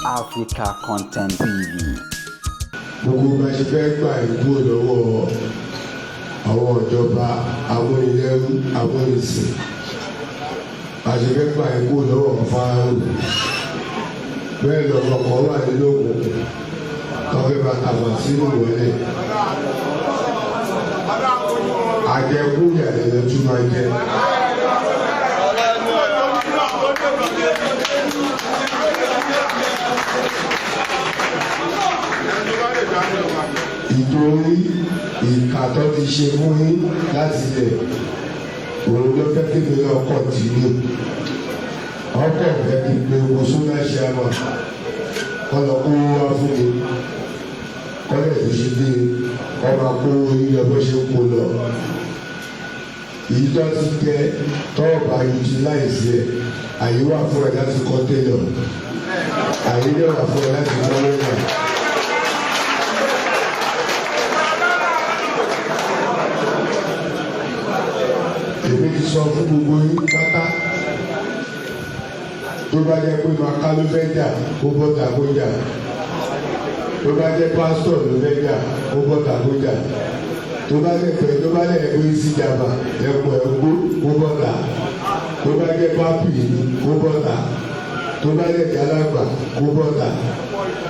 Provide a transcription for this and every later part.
Africa Content TV. Gbogbo bá ṣe fẹ́ gbà kúrò lọ́wọ́ àwọn ìjọba amúnilẹ́rú, amúnisìn, bá ṣe fẹ́ gbà kúrò lọ́wọ́ Fáráò, bẹ́ẹ̀ lọ́mọ kan wà nínú òkùnkùn tó fẹ́ bá tàbá sínú ìwọlé. Àjẹkù ìyàlẹ̀ tún máa jẹ. Ìtorí ìkà tó ti ṣe fún yín láti ilẹ̀, òun ló fẹ́ kí mi náà continue. Ọkọ̀ fẹ́ kí n pe owó sólà ṣe àmà kọ́lọ̀ kó wá fún mi, kọ́lẹ̀ tó ṣe dé kọ́ máa kó yín lọ bó ṣe ń kó lọ. Èyí tó ti jẹ tọ́ọ̀bà utilize ẹ̀, àyè wà fún ẹ láti kọ́ tailor, àyè dẹ̀ wà fún ẹ láti kọ́ lọ́nà. Èmi ti sọ fún gbogbo yín pátá, tó bá jẹ́ pé màkà ló fẹ́ jà, kó bọ́ta kó jà. Tó bá jẹ́ pásítọ̀ ló fẹ́ jà, kó bọ́ta kó jà. Tó bá jẹ́ pé tó bá jẹ́ pé síjàmbá ẹ̀pọ̀ ẹ̀gbó, kó bọ́ta. Tó bá jẹ́ pápì, kó bọ́ta. Tó bá jẹ́ jalagba, kó bọ́ta.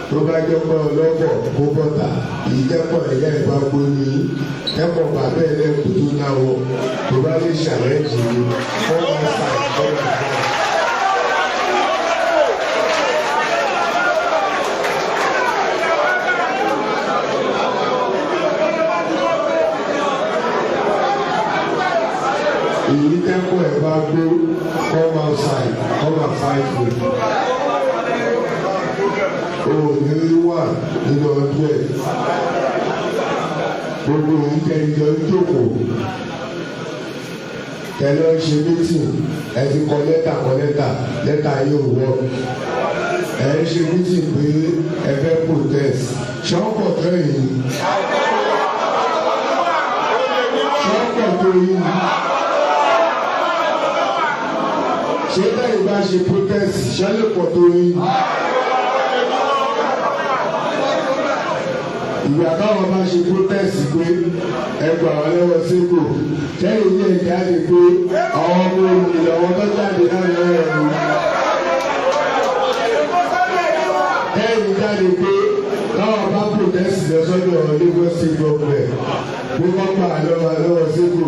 Tó bá jẹ́ pé ọlọ́pọ̀, kó bọ́ta. Ìjẹ́pọ̀ ẹ̀yà ìbá gbóni ẹ̀pọ̀ bàbá ẹ̀ lẹ́kùn tó náwó, tó bá lè ṣàlẹ́jì ni kọ́ máa ṣàì kọ́ máa ṣàì. Èyí tẹ́kọ̀ ẹ̀ bá gbó, come outside, come and fight me. O ní rí wà nínú ọdún ẹ̀. Gbogbo èyí tẹ́jọ́ ń jókòó, tẹ́lẹ̀ ń ṣe meeting, ẹ ti kọ lẹ́tà, kọ lẹ́tà, lẹ́tà yóò wọ́. Ẹ ń ṣe meeting pé ẹ fẹ́ protest. Ṣọ́pọ̀ tó yìí, ṣọ́pọ̀ tó yìí, ṣé lẹ́yìn bá ṣe protest, ṣẹlẹ̀ pọ̀ tó yín? Ìgbà táwọn bá ṣe protest pé ẹgbà wọn lọ́wọ́ sípò, sẹ́yìn ilé ìjáde pé àwọn ọmọ olùlọ́wọ́ tó jáde náà lọ́wọ́ ẹ̀rù, sẹ́yìn jáde pé táwọn bá protest lọ sọ́dọ̀ Lagos State government pé wọ́n gbà lọ́wọ́ lọ́wọ́ sípò,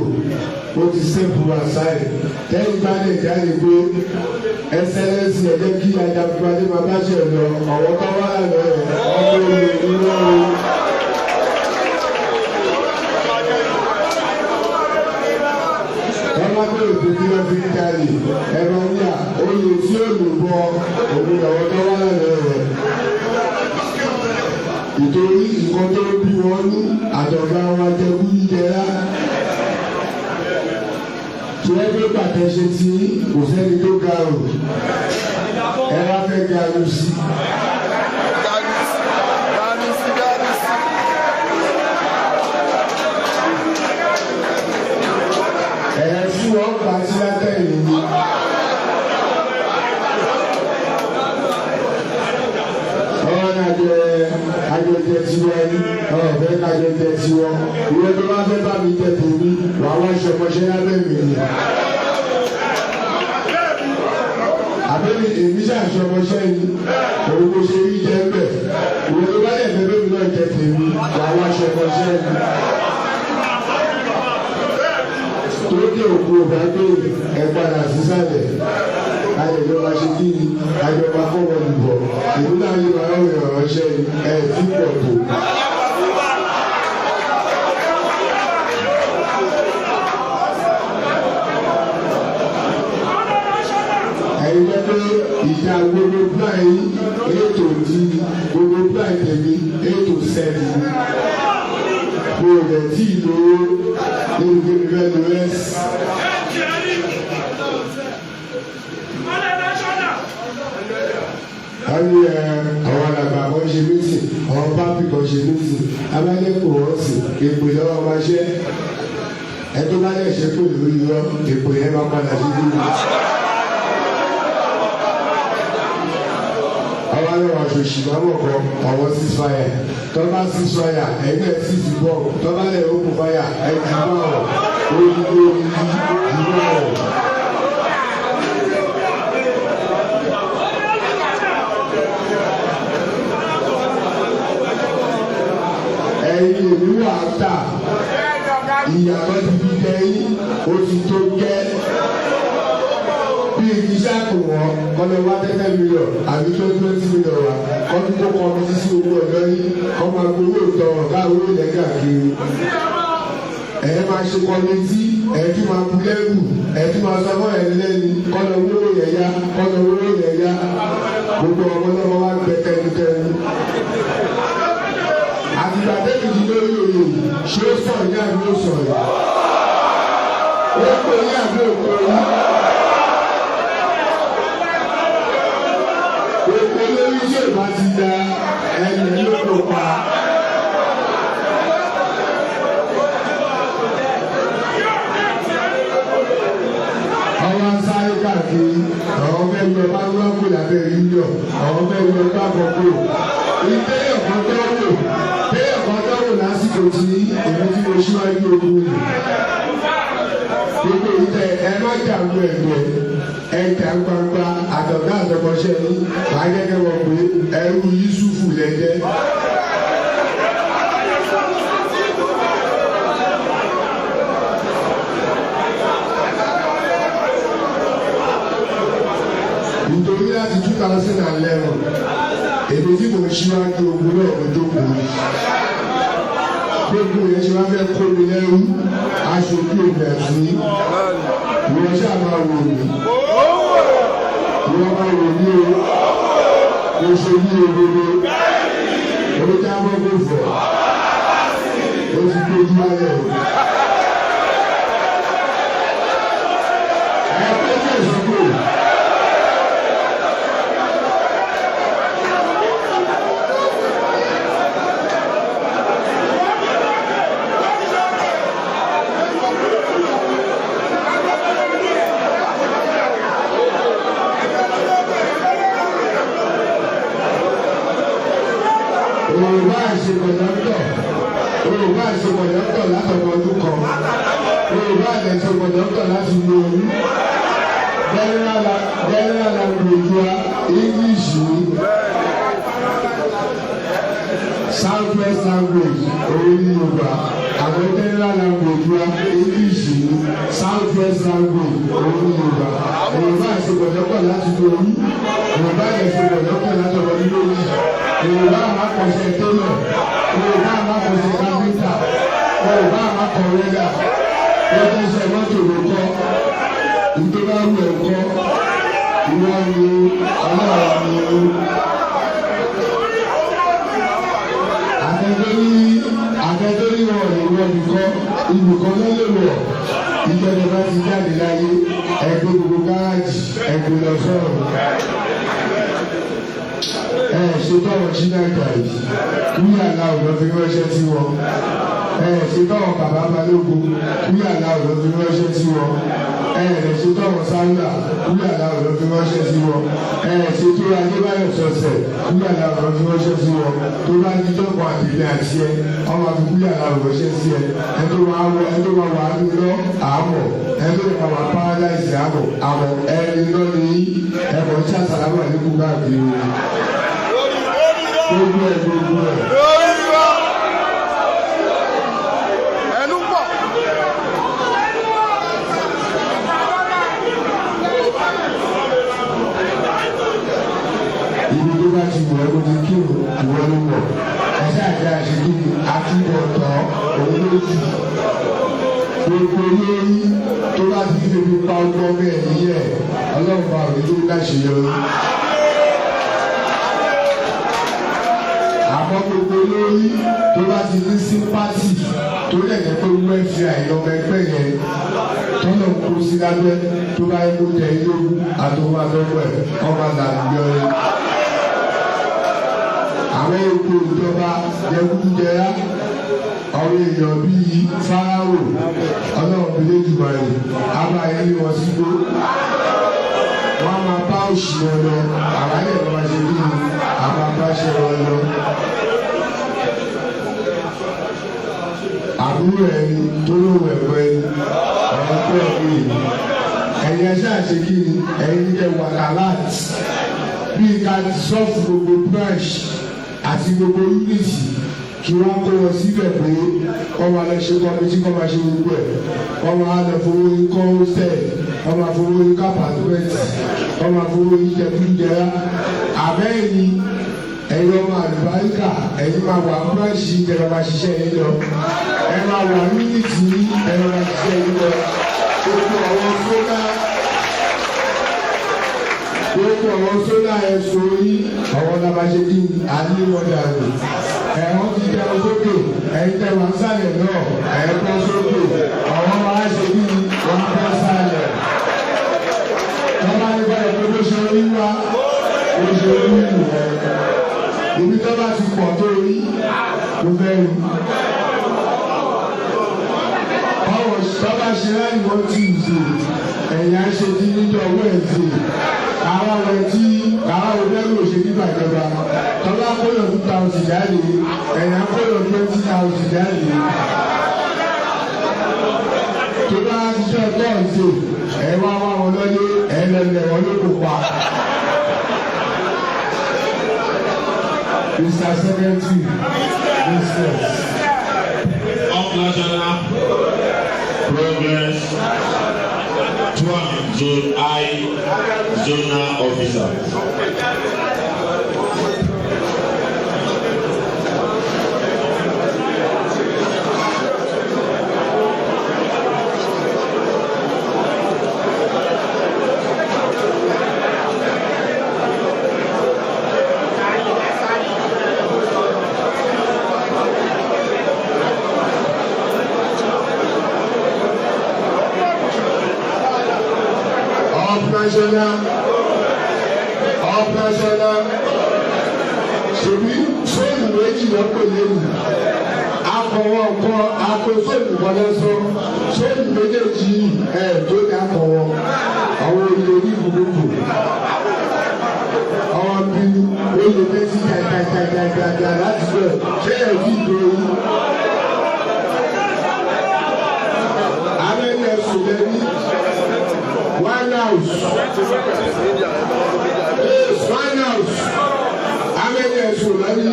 ó ti step aside, tẹ́yìn bá lè jáde pé ẹsẹ̀lẹ́sì ẹ̀jẹ̀ kí Ajagungbadé máa bá ṣe lọ, ọ̀wọ́ tó wà lọ ẹ̀ ọmọ olè nínú o. Wọ́n bá bẹ̀rẹ̀ pé kí wọ́n fi ń jalè ẹ̀rọ níyà olè tí ó lò bọ òun lọ́wọ́ tó wà lọ rẹ̀, ìtorí nǹkan tó bí wọn ní àtọ̀gá wa jẹ kú jíjẹ rá tí wọ́n gbé pàtẹ ṣe tí kò sẹ́ni tó ga o, ẹ wá fẹ́ ga lù sí. Ganusi, Ganusi. Ẹ̀ fún wọn pa sí látẹ̀yìn ni. Ọ̀rọ̀ náà jẹ àjọjẹ tiwọn ní ọ̀fẹ́ kájọjẹ tiwọn. Ìwé tó bá fẹ́ bá mi jẹ tèmi, wàá wá ṣọmọṣẹ́ lábẹ́ mi ni. Àbẹ́mi èmi ṣàṣọmọṣẹ́ ni, òun kò ṣe rí jẹ́ mbẹ̀. Ìwé tó bá yẹ fẹ́ bẹ́ẹ̀ mi náà jẹ tèmi, wàá wá ṣọmọṣẹ́ ni. Tó dé òkú ọba gbé ẹ padà sísàlẹ̀, ayẹyẹ wa ṣe kí ni àjọba kọ́ wọn lùbọ̀, ìlú náà yóò máa ń rìn ránṣẹ́ ẹ tí pọ̀ tó. Ẹ̀yin jẹ́ pé ìjà gbogbo plan yìí ètò di gbogbo plan tèmi ètò sẹ́ẹ̀lì kò rẹ̀ tí ìlówó nínú kí mi fẹ́ lo ẹ́sì. Wọ́n ní ẹ àwọn alàgbà kan ṣe meeting, àwọn pápí kan ṣe meeting, abájẹ́pọ̀ wọ́n sì èpè lọ́wọ́ máa ṣẹ́ ẹ. Tó bá lè ṣe pé lórí irọ́, èpè yẹn máa padà sí bí. Àwọn Ọba lọ́wọ́ aṣòṣì máa kọ àwọn ceasefire. Tọ́ba ceasefire, ẹ̀yin náà sì ti bọ̀. Tọ́ba lẹ̀ open fire, ẹ̀ jù bá ọ̀. Oyin oyin jù bá ọ̀. Ẹ̀yin èmi wà tà, ìyàtọ̀ ti fi jẹ yín, ó ti tó gẹ́. Bí iṣẹ́ kò wọ́n kọ́lé wá 10 million àbí 20 million wa kọ́ tún kó kọ́ mi sí owó ọ̀dọ́ yín, kọ́ máa gbowó ìtọ́ ọ̀gá owó ilẹ̀ káàkiri. Ẹ̀ máa ṣe kọ́mítì, ẹ̀ tún máa bu lẹ́rù, ẹ̀ tún máa sọ fún ẹ̀ lẹ́ni kọ́lé owó yẹn yá, kọ́lé owó yẹn yá. Gbogbo ọmọ náà wá gbẹ tẹnutẹnu. Àtìgbà tẹ́lẹ̀ ti lórí òye, ṣé ó sọ ìyá àbí ó sọ ìyá? Ó kò ní àbí ó kò ní? Gbogbo lórí tí ò bá ti da ẹni ló kó pa. Àwọn sáré káàkiri, àwọn fẹ́ yọ bá wúlọ́kù lábẹ́ yíyọ, àwọn fẹ́ yọ bá kọ̀kọ́. Ìtẹ́yọ̀ kan tọ́wò, tẹ́yọ̀ kan tọ́wò lásìkò tí èmi tí mo ṣíwájú ogun yìí. Gbogbo ìtẹ̀ ẹ má jàǹgbọ̀ ẹ̀gbẹ́, ẹ jà gbangba àtọ̀gá àtọmọṣẹ́ yín, màá gẹ́gẹ́ wọ̀ pé ẹrú Yusufu lẹ jẹ́. Nítorí láti 2011, èmi tí mò ń ṣíwájú ogun náà ló jókòó yìí. Gbogbo yẹn ṣe wá fẹ́ kó mi lẹ́rú, aṣojú èmi àti ìwọ ṣáà máa wò mí. Ìwọ máa wò mí o, mo ṣe bí òdodo, ó jábọ́ kó fọ̀, ó ti gbójú wálẹ̀ o. Ẹ kó tó ìsìnkú. Òwò àṣẹ kọ̀dọ́tọ̀, òwò àṣẹ kọ̀dọ́tọ̀ látọ̀kọ̀ ọdún kan, òwò àṣẹ kọ̀dọ́tọ̀ láti lu oyún. General language wa English ni, South West language òun ní Yorùbá. Àwọn general language wa English ni, South West language òun ní Yorùbá. Òwò àṣẹ kọ̀dọ́tọ̀ láti lu oyún, òwò àṣẹ kọ̀dọ́tọ̀ látọ̀kọ̀ ọdún lórí. Yorùbá àmàkọ̀ṣe télọ̀, Yorùbá àmàkọ̀ṣe kápẹ́ntà, Yorùbá àmàkọ̀rẹ́dà, ó tẹ́sẹ̀ mọ́tò ló kọ́, ìjọba wù ẹ̀ kọ́, ìwọ ni ọlọ́run ni. Àtẹ̀tẹ́rí wọn lè wọ ibìkan, ibìkan ló lè wọ̀, ìjọba bá ti jáde láyé, ẹgbẹ́ gbogbo gárájì, ẹgbẹ́ lọ sọ́run. Ẹ ṣe tọrọ ṣínàjà yìí, kúyà láwù lọ fi ránṣẹ́ sí wọn. Ẹ ṣe tọrọ bàbá balógun, kúyà láwù lọ fi ránṣẹ́ sí wọn. Ẹ ṣe tọrọ sáńdà, kúyà láwù lọ fi ránṣẹ́ sí wọn. Ẹ ṣe tó Adébáyọ̀ sọsẹ, kúyà láwù lọ fi ránṣẹ́ sí wọn. Tó bá ní dọ́kọ̀ àtìlẹ́ àti ẹ, ọmọ àfi kúyà láwù ránṣẹ́ sí ẹ. Ẹ tó máa wọ, ẹ tó máa wà á lọ àmọ̀, ẹ tó máa wà paradise àmọ̀, àmọ̀ ẹni lọ́ni ẹ̀kọ́ tí àsàlámù àlékún káàkiri. Gbogbo ẹ gbogbo ẹ. Ẹnu pọ̀. Ibi tó bá ti wọ̀ ẹ́ kó ti kírun, ìwọ ló wọ̀. Ẹ̀ṣẹ́ àti àṣekí ni àtúbọ̀tán òun ló jù. Gbogbo olórí tó bá ti fi fi pa ọgbọ́n bẹ́ẹ̀ níyẹ̀, ọlọ́run bá òní tó láṣeyọrí. Àmọ́ gbogbo olórí tó bá ti ní símpátì tó lè jẹ́ pé wọ́n fi àìlọ́mọ ẹgbẹ́ yẹn tọ́lọ̀ ń kó sí lábẹ́ tó bá yẹ kó jẹ ilé ogun àtọwọ́ àtọwọ́ ẹ̀ ọmọ àlàyé ọ̀rẹ́. Àwọn epo ìjọba jẹgúdújẹrá, àwọn èèyàn bíi Fáráò ọlọ́run bíi lẹ́jùmọ̀rẹ́ abáyé ní wọn sígbó. Wọ́n á máa bá òṣì wọn lọ, àwọn ayé ìjọba ṣe kí ni Àbúrò ẹni tó lóun ẹ̀kọ́ ẹni ẹ̀kọ́ ẹni ẹ̀yin ẹ̀ṣẹ́ àṣekí ni ẹ̀yin jẹ́ wàkàlát bíi ká sọ́ọ̀fù gbogbo branch àti gbogbo unit kí wọ́n kó wọn síbẹ̀ pé wọ́n máa lọ ṣe committee, kọ́ máa ṣe gbogbo ẹ̀, wọ́n máa lọ fowó yín kọ́ hostel, wọ́n máa fowó yín kọ́ apartment, wọ́n máa fowó yín jẹ kúndẹ̀rá. Àbẹ́yìn ẹ̀yin ọmọ àlùbáríkà, ẹ̀yin máa wà branch yìí, máa ṣiṣẹ́ yín lọ, ẹ máa wà unit yín, ẹ máa ṣiṣẹ́ yín lọ. Gbogbo àwọn sólà ẹ̀sùn yìí, àwọn náà máa ṣe kí àní wọn dànù. Ẹ̀wọ̀n ti jẹun sókè, ẹ̀yin tẹ̀ wọ́n sálẹ̀ náà, ẹ̀ bọ́ sókè, àwọn máa ṣe kí wọ́n bọ́ sálẹ̀. Tọ́lá ní báyìí pé bó ṣe rí wá, bó ṣe rí nìyẹn. Ibi tó bá ti pọ̀ tó rí, mo fẹ́ rí. Báwo tọ́ba ṣe láì wọ́n Tuesday, ẹ̀yà ṣe kí níjọ́ Wednesday. Àwọn ọ̀rẹ́ tí àwọn ọ̀rẹ́ ló ṣe nígbà ìjọba. Tọ́lá kóyọ̀ 2,000 jáde, ẹ̀yà kóyọ̀ 20,000 jáde. Tó bá ṣiṣẹ́ Thursday, ẹ̀ wá wá wọn lọ́lé, ẹ̀ lọ́lẹ̀ wọn ló kó pa. Mr. Secretary, business. Up National Progress Tuam Zone I Zonal Officer. Up National, Up National, ṣèbí fóònù méjì lọ́pọ̀ lẹ́nu akọ̀wọ́ kọ́ akọ fóònù kan lọ́sọ fóònù méjèèjì ẹ̀ tó ní akọ̀wọ́ àwọn olè ní gbogbo àwọn bí olè méjì kàkàkàkàkà láti bẹ̀ ṣé ẹ̀ fi dòwú. Abẹ́lẹ̀ sùn lẹ́ni one house, yes, one house. How many ẹ̀sùn lẹ́ni?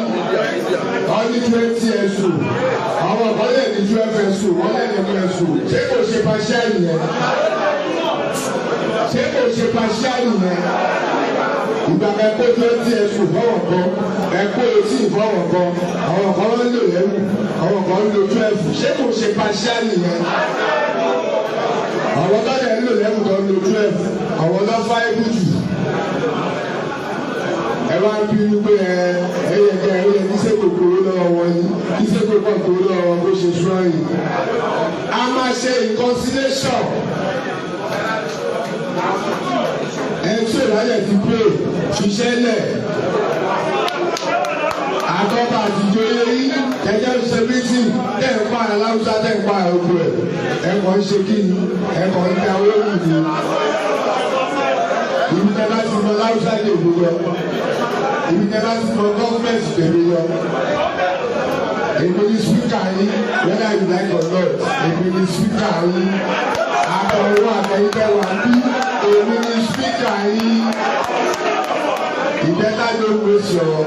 Ọní 20 ẹ̀sùn. Àwọn kan lè ní 12 ẹ̀sùn, wọ́n lè ní 10 ẹ̀sùn. Ṣé kò ṣe partial yẹn? Ṣé kò ṣe partial yẹn? Ìgbà kan kó 20 ẹ̀sùn fọwọ́ kan, ẹ̀kọ́ 18 fọwọ́ kan, àwọn kan ń lò lẹ́wù, àwọn kan ń lo 12. Ṣé kò ṣe partial yẹn? Àwọn tó lè ń lò lẹ́wù tó ń lo 12, àwọn tó fá ibú jù. Ẹ wá ń bínú pé ẹ ẹyẹ kẹ ẹ yẹ kí sèkò kúrò lọ́wọ́ wọn ni kí sèkò kọ̀ kúrò lọ́wọ́ wọn bó ṣe sún ẹ̀yìn. A máa ṣe reconciliation. Ẹ tí ò láyẹ̀ ti pè fiṣẹ́ lẹ̀. Àtọ́ba àtijọ́ yẹn ẹjẹ́ ṣe meeting tẹ̀ ń pa aláwùsá tẹ̀ ń pa òkú ẹ̀. Ẹ kàn ń ṣe kí ni? Ẹ kàn ń da owó nù ní. Ibi tẹ́ bá ti mọ láwùsá lè mú lọ. Ibi tẹ́ bá ti mọ gọ́ọ̀mẹ̀ntì lè mú lọ. Èmi ni speaker yín, whether you like or not, èmi ni speaker yín. Àtọ̀wọ́ àtẹ̀yìntẹ̀ wà bí, èmi ni speaker yín. Ìbẹ́ta ló ń gbé sọ̀rọ̀.